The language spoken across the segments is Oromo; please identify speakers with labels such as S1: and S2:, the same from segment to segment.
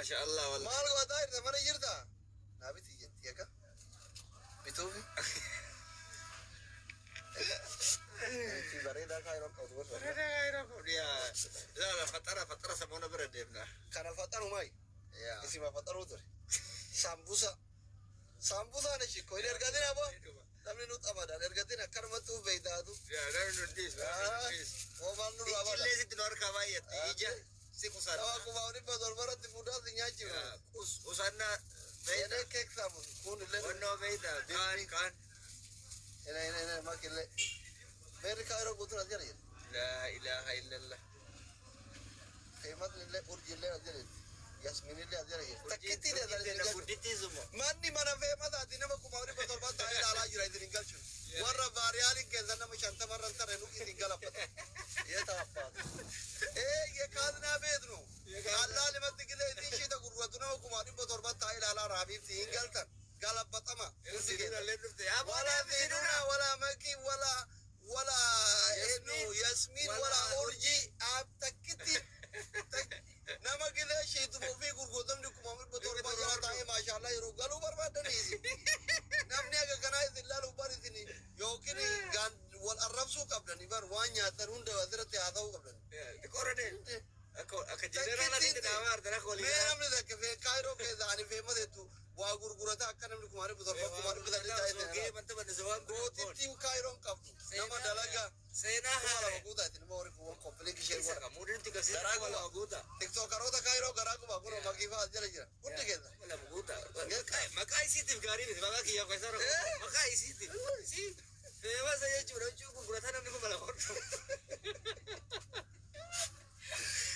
S1: Maasha Allah wallah.
S2: Maal gootaa jirta mana jirta? Naa biti jetti akka. Bituufi. Namichi bareedaa kaayiroon qabdu gosa.
S1: Bareedaa kaayiroo qabdu yaa. Ilaala faxara faxara samoona bira deemna.
S2: Kana faxaru maayi?
S1: Yaa.
S2: Isima faxaruu ture. Sambusa. Sambusaan ishii ko hin ergatin aboo. Namni nu xamadan ergatin akkanumatti uf beeytaatu.
S1: Yaa namni nu dhiisu. Namni nu dhiisu.
S2: Hoomaan nurraa bada.
S1: Ijjillee sitti nu harkaa baay'atti. Ija si
S2: Nama
S1: qusanna.
S2: kuma dhibba torbarratti fuudhaa si nyaachifna.
S1: Yaa qusannaa
S2: Ene
S1: beeyta.
S2: keek saamun kun illee.
S1: Wannoo beeyta. Kaan kaan.
S2: Ene ene ene makillee. Beerri kaayiroo guutuun as jala jira.
S1: Laa ilaaha illallah.
S2: Feematni illee urjii illee as jala jirti. Yasmin illee as jala jirti. Takkittii illee as jala jirti.
S1: Guddittii sumo.
S2: Manni mana feemataati nama kuma dhibba torban taa'ee ilaalaa jira isin hin galchinu. Warra vaariyaaliin keessa nama shantamarra hin tarre nu isin galaffata. Yeeta abbaatu. Ee yekaazinaa beeknu. Allaalimatti gilee isin shiita gurguratu nama kuma dhibba torban taa'ee ilaalaa raabiifti hin galtan. Galabbatama. Hundi keessan. Wala Ziduna, wala Maki, wala wala enu Yasmin, wala Urji, ab takkitti nama gilee shiituma ofii gurgurtamni kuma dhibba torba jala taa'ee maashaallah yeroo galuu barbaadaniisi. Namni akka kanaa isin laalu bar isin yookiin gaan wal arrabsuu qabdani bar waan nyaatan hunda asirratti haasa'uu qabdani.
S1: Akka jeneraalatti dhaabaa ardan akka walii
S2: Mee namni takka fee kaayiroo keessa ani feemateettu waa gurgurata akka namni kuma dhibba torba kuma dhibba sadii taa'ee isin ilaalu. Gootittiin kaayiroon qabdu nama dalagaa
S1: Seenaa
S2: kuma lama
S1: haare.
S2: guutaa isin immoo horii kuuwwan kompiliikii ishee godha.
S1: Muudinti qabsiisa
S2: Garaa
S1: kuma
S2: guba.
S1: lama guuta.
S2: Tiktookaroota kaayiroo garaa guba kun makii fa'aa as jala jira hundi keessa.
S1: Kuma lama guuta. Maqaa isiitiif gaarii miti maqaa kiyyaa keessaa
S2: Eh?
S1: maqaa isiitiif. Feemasa jechuudha huccuu gurgurataa namni kuma lama hodhu.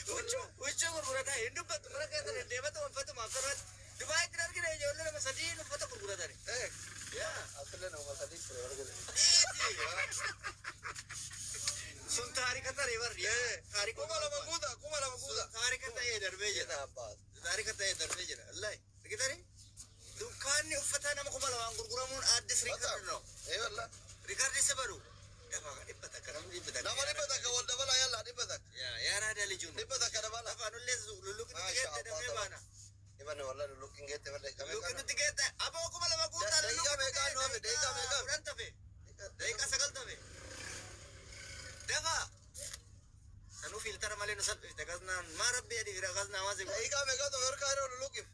S1: Huccuu huccuu gurgurataa hin dubbattu mana keessa deddeebatu uffatu akkanumatti. Dubaayitti argina ijoollee nama sadii uffata gurguratani.
S2: Eh,
S1: Yaa.
S2: asillee nama sadii ture warra godhe.
S1: Sun taarika taree barri.
S2: Eh,
S1: Taarika
S2: kuma lama guuta kuma lama guuta.
S1: Sun taarika ta'ee darbee jira.
S2: Jedha abbaas.
S1: Taarika ta'ee darbee jira. Wallahi. Argitani? Dukkaanni uffataa nama kuma lamaan gurguramuun addis riikardi no.
S2: Eh wallah.
S1: Riikardi isa baru. Dafaa dhibba takka namni dhibba takka.
S2: Nama dhibba takka wal dabala yalla dhibba takka.
S1: Yaa yaa raadaa lijuun.
S2: Dhibba takka dabala.
S1: Afaanullee lulluqni
S2: Maasha
S1: geette dafee
S2: Allah.
S1: baana.
S2: Iban wallah lulluqin geette malee.
S1: Lulluqni nutti geette. Aboo kuma lama guutaa
S2: Daqiiqaa meeqaa nu hafe? Daqiiqaa meeqaa?
S1: Kudhan tafe. Daqiiqaa sagal tafe. Dafaa. Sanuu fiiltara malee nu salphifte kasnaan maa rabbi adii fira kasnaa waan si
S2: Daqiiqaa meeqaa ta'u harkaa yeroo lulluqif.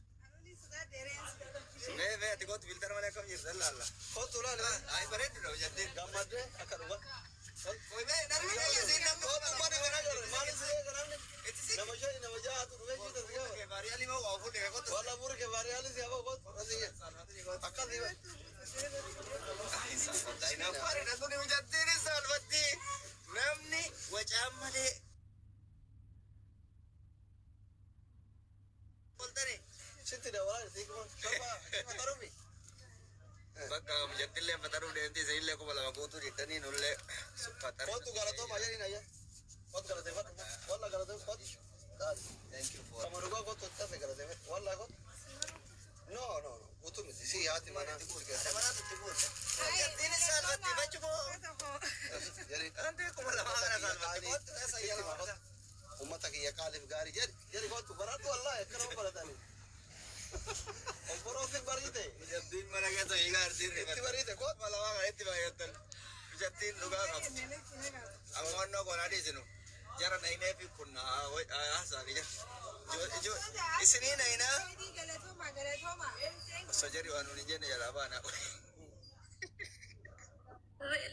S1: Mee mee ati kootu fiiltara malee akkam jirtu laalla.
S2: Kottu laali.
S1: Ay bareeddu dha jettee.
S2: Gammaddee akka dhuga.
S1: Koi mee namni biyya siin namni
S2: Kottu mani kana gara maali si eega namni.
S1: Itti si.
S2: Nama shani nama jahatu dhufee shiita si gaafa.
S1: Baariyaalii moo waa fuudhee kottu.
S2: Walla buuri kee baariyaali si hafa kottu. Akkasii.
S1: Namni wacaan malee. Oltani.
S2: Sitti dabalaa si kuma. Shorba faxaruufi.
S1: Bakka mijattillee faxaruu deemti isinillee kuma lama guutuu jettanii nullee faxaruu.
S2: Kottu galatoo jedhin ayya. Kottu galateeffadhu. Walla galateeffadhu. Kottu.
S1: Thank you for.
S2: Kama dhugaa kottu tafe galateeffadhu. Walla kottu. No no no. Guutuu miti. Si haati manaa.
S1: Dabalaatu itti guuta. Mijattiin saalfatti fachu koo.
S2: Jedhi.
S1: Anti kuma lama kana saalfatti kottu eessa ayyaana.
S2: Uummata kiyya qaaliif gaarii jedhi. Jedhi kottu baradhu wallaahi akkana baratanii. Obboroo si bariite.
S1: Mijattiin mana keessa hiikaa arsiin
S2: Itti bariite kottu.
S1: Kuma lamaa kana itti baay'attan. Mijattiin dhugaa qabdi. Amma wannoo koonaa dhiisinu. Jara nainee fi kun haasa'anii jira. Isinii nainaa osoo jarri waan nuun hin jenne jalaa baana.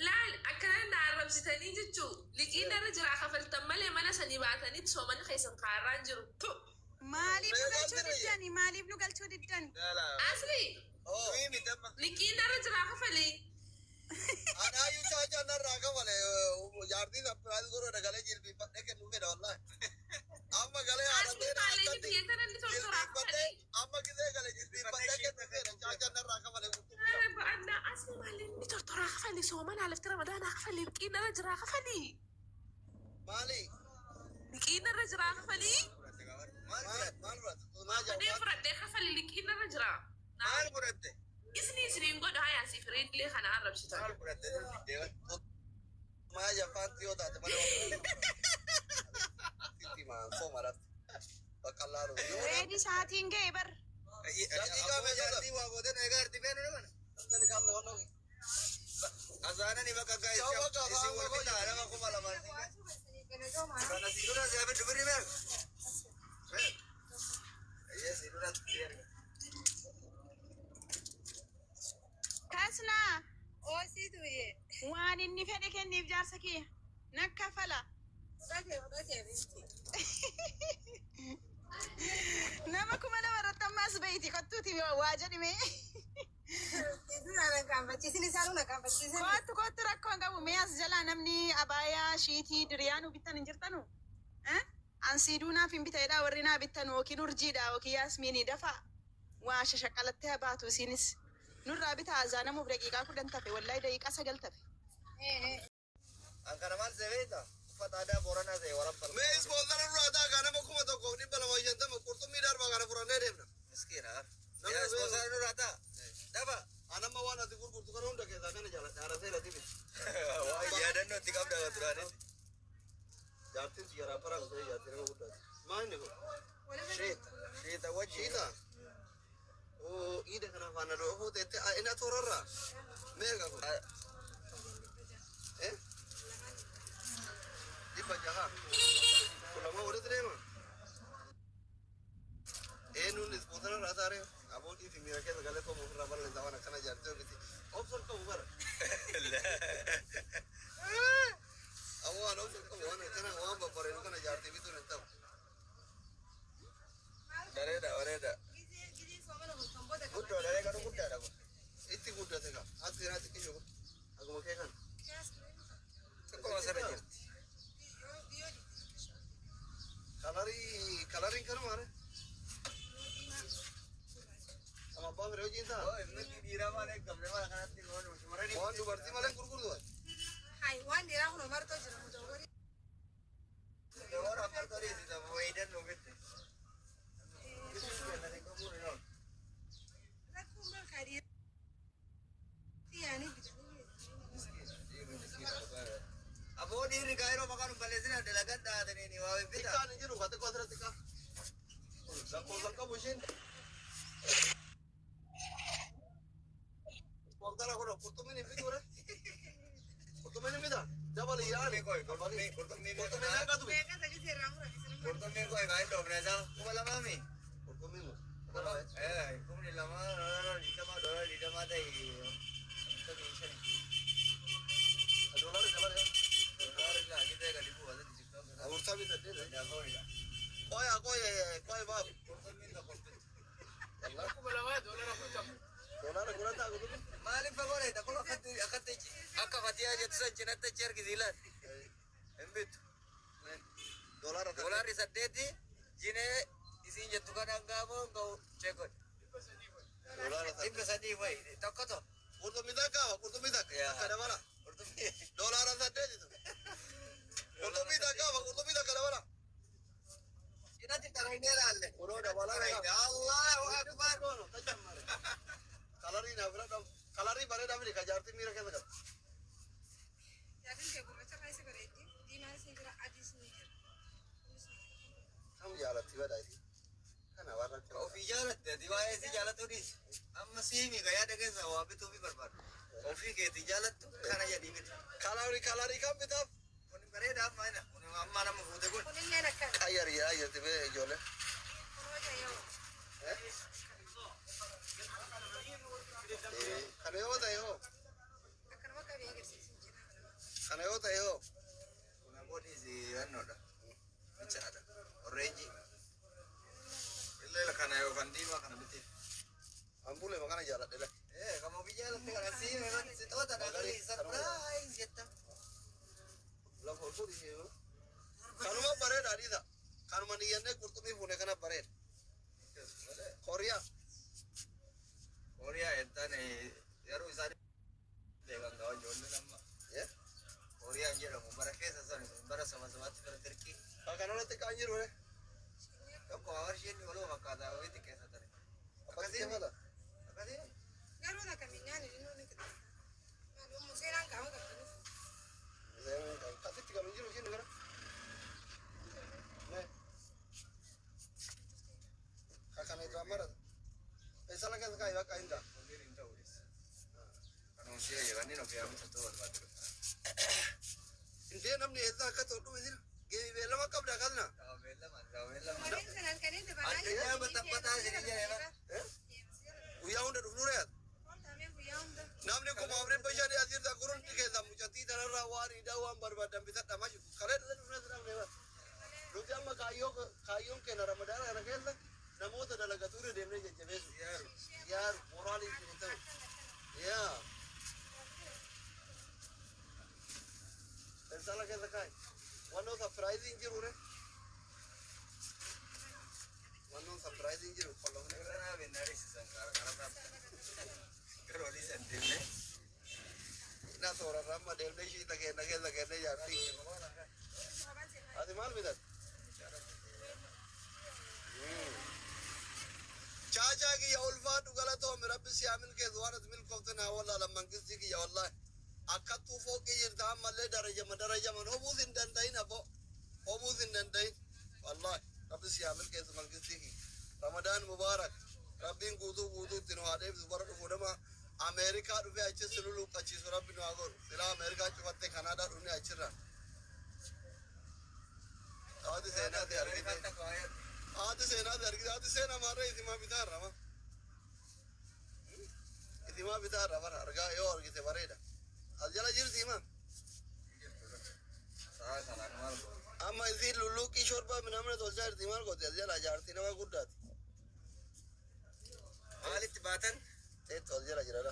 S3: Laal akkana na arrabsitanii jechuu liqiin irra jira kafaltan malee mana sanii baatanii soomani keessan kaarraan jiru. Tu
S4: Maaliif nu galchuu diddani? Maaliif nu galchuu diddani?
S3: asli
S2: Oh.
S1: Nuyi mitamma.
S3: liqiin irra jira kafalii.
S2: Anaayyuu shaachaa narraa kafale jaartii sapiraayis godhu dagalee jilbiifadhee kennuu fedha wallaahi. Amma galee
S3: Asli
S2: haadhatee
S3: maaleenyi
S2: akkatti
S3: biyya tana inni tortoraa
S2: jilbiifadhee
S3: kafalii.
S2: amma gisee gale jilbiifadhee kennuu fedha shaachaa narraa kafale.
S3: Asli maaleenyi tortoraa kafalii soomana lafti ramadaanaa kafalii liqiin irra jira kafalii.
S2: Maali?
S3: Liqiin irra jira kafalii.
S1: Maal
S2: Maal
S1: fudhatte?
S2: maal fudhatte? Maa
S3: Fadhee
S2: jawwaa?
S3: fudhadhee kafalii liqiin irra jira.
S1: Maal fudhatte?
S3: Isni isiniin godha hayaa si fireedillee kana arrabsitan.
S1: Maal fudhatte?
S2: Maa jaffaanti yoo taate malee. Sitti maa sooma lafti. Bakka laalu.
S4: Reedi Namni sa'aatiin ga'e bar.
S1: Daqiiqaa meeqa waa goote na egaa arti beenu nama. Azaanani bakka gaa isin wal bitaa nama 2000. Kana si dura si abiddu birri meeqa? Ayyee si dura si erga.
S4: Kasnaa. Waan inni fedhe kenniif jaarsa kiyya. Nakka fala. Nama 2000 irratti ammaas bayti kottuuti waa jedhime. Kottu kottu rakkoo hin qabu. Mee as jalaa namni abaayaa shiitii diriyaanuu bittan hin jirtanu? Ansiiduu naaf hin bita'edha warri naa bittan yookiin urjiidha yookiin yaasmiinii dafa waa shashaqalattee haa baatu isiinis. Nurraa bitaa azaanamuuf daqiiqaa 10 tafe wallahi daqiiqaa 9 tafe.
S1: An kana maal sebeeta? Uffata aadaa Booranaa ta'e warabba.
S2: Mee ispoonsara irraa taa kana nama 1250 qurxummii darbaa kana furannee deemna.
S1: Miskiina. Yaa ispoonsara nurraa taa. Dafa.
S2: Anamma waan ati gurgurtu kana hunda keessaa kana jaaladha. Haarasee lati miti.
S1: Waa yaadannoo itti qabda duraanitti.
S2: Jaartiin si garaa paraa kutee jaartii nama guddaati. Maa inni kun?
S1: Shiita. Shiita wajji.
S2: Shiita. Oo iida kana faana dhoofuu teettee ina toorarraa. Meeqa kun? Eh? 600. Kun lama walitti deema. Eenyuun ispoonsara irraa taaree abootii fi miira keessa galee koomu ofirraa balleessaa waan akkana jaartii miti. Obsa qabu bara. Aboo waan obsa qabu waan akkana waan babbareedu kana jaartii bituun hin ta'u.
S1: Bareeda bareeda. Guddoo daree garuu guddaadha kun.
S2: Itti guddate kaa. As seenaa xiqqisho kun. Akkuma kee kana.
S1: Xiqquma sirra jirti.
S2: Kalarii kalariin kanuma are. Amma abbaa firee hojiin ta'a.
S1: Oo mirgi dhiiraa maal eeggamne mala kanatti shamarranii.
S2: Waan dubartii malee gurgurtu ati.
S1: Warra afur torii wayidan nu bitte. Aboo dhiirri kaayiroo maqaan hin balleessina dalagan dhahatanii waa bitaa.
S2: Xiqqaan hin jiru ka xiqqoo asirratti xiqqaa. Lakkoofsa qabu ishiin. Ispoonsara kun qurxummiin hin bitu re. Qurxummiin hin bitaa. Dabali yaani.
S1: Qurxummii
S2: Qurxummiin meeqatu bita?
S1: Qurxummiin koo egaa hin dhoofne isaa 2000 mi?
S2: Qurxummiin moo?
S1: 2000 doolaara 20 $20 ta'e 55.
S2: Doolaarri dabale.
S1: Doolaarri laa gisee gadi bu'u asitti tiktook.
S2: 48.
S1: Daafoonidha.
S2: Qoya qoya qoya baab.
S1: Qurxummiin tokko bitu.
S2: Doolaara kudhan ta'a qurxummiin.
S1: Maaliif fagoo dha? Kun akkatti akkatti akka fatiyaa jettu san cinatti achi argisiilan. Hin bitu.
S2: Doolaara saddeet.
S1: Doolaarri 8 jinee isiin jettu kanaan gaamoo hin ga'u cheekon.
S2: Doolaara saddeet.
S1: 300 wayi tokko tokko.
S2: Qurxummii takka qurxummii takka.
S1: Yaa.
S2: Takka dabala.
S1: Qurxummii.
S2: Doolaara saddeetitu. Qurxummii takka qurxummii takka dabala.
S1: Cinatti xaraynee laalle.
S2: Kunoo dabala.
S1: Allahu akbar.
S2: Kalarii naa bira dhabu. Kalarii bareedaa miti ka jaartii miira keessa qaba. Kam jaalatti badaa isii. Kana waan rakkoo.
S1: Ofii jaalatte ati waa'ee isii jaalatu dhiisi. Amma siimi ka yaada keessa waa bituufi barbaadu. Ofii keetii jaalattu kana jedhii bitu.
S2: Kalarii kalarii kam bitaaf?
S1: Kun bareeda amma ina. Kun amma nama fuute kun.
S2: Qayyari jedhaa jirti bee ijoollee. Kana yoo ta'e hoo? Kana yoo ta'e hoo?
S1: Kun ammoo dhiisi hannoodha. Bichaadha. Orreenjii. Illee kana yookaan diimaa kana bitiif.
S2: Ambulee makana jaaladhe lakki.
S1: Kan ofii jaalatte kana siimi si xoota dhaqanii sarpiraayiz jetta.
S2: Lafa ol fuudhi ishee yoo. Kanuma bareeda adiidha. Kanuma niyyannee qurxummii fuune kana bareeda. Kooriyaa.
S1: Kooriyaa jettan yeroo isaan beekan ga'a ijoolleen amma. Kooriyaan jedhamu bara keessa san bara sama samaatti bara tirkii.
S2: Kana xiqqaan jiru re.
S1: Tokko warshiin waluma fakkaataa wayii xiqqeessa ture.
S2: Akkasii mala.
S1: Akkasii.
S2: Asitti kan hin jiru isheen gara. Intee namni eessaa akka ta'u dhume jira. Geemi beellama qabda kasna.
S1: Addunyaa baxabbataa isin jedhe.
S2: Guyyaa hunda dhufnu re'at. Namni 4500 as jirta gurunti keessa mucattii tanarraa waan hidhaa waan barbaadan bitadha mashi. Kalee dhala dhufne sirraa deema. Nuti amma kaayyoon keenya Ramadaana kana keessa namoota dalagatuurra deemnee jajjabeessu. Yaaru moraalii isin ta'u. Yaa. Pensala keessa kaayi. Wannoo sapiraayiziin jiru re. Wannoon sapiraayiziin jiru qolloofne. Na soorarra amma deemnee ishii keenya keessa keenya jaartii. Ati maal bitat? Chaachaa kiyya ulfaadhu galatoomi rabbi si haa milkeessu waan ati milkoofte naa wallaala mangistii kiyya wallaahi. Akkattuu fooqii jirta ammallee darajama darajaman homuus hin danda'in abbo homuus hin danda'in wallaahi rabbi si haa milkeessu mangistii kiyya. Ramadaan mubaarak rabbiin guutuu guutuutti nu haa deebisu bara dhufu nama Ameerikaa dhufee achi si luluqqachiisu rabbi nu haa godhu. Silaa Ameerikaa cufattee Kanaadaa dhufnee achirraa. Haati seenaati argite. Haati seenaati argite. Haati seenaa maarree isimaa bitaarra ma. Isimaa bitaarra bara argaa yoo argite bareeda. As jala jirti himaa. Amma isiin lulluuqqii shorbaa minamna tolchaa jirti maal goote as jala jaartii nama guddaati.
S1: Maalitti baatan?
S2: Teettu as jala jira dha.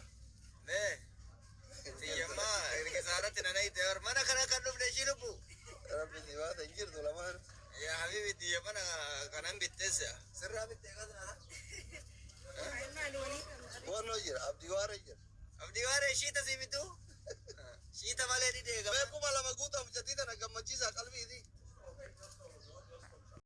S1: Mee tiyyammaa erga isaarratti na nayite mana kana kan dhufne ishii lubbu.
S2: Rabbi si baasa hin jirtu lamaan.
S1: Yaa habibi tiyya mana kanan bitteessa. Sirraa bittee kasna.
S2: Wannoo jira abdii waaree jira.
S1: Abdii waaree shiita si bitu? Shiita malee ni deegama.
S2: Mee 2000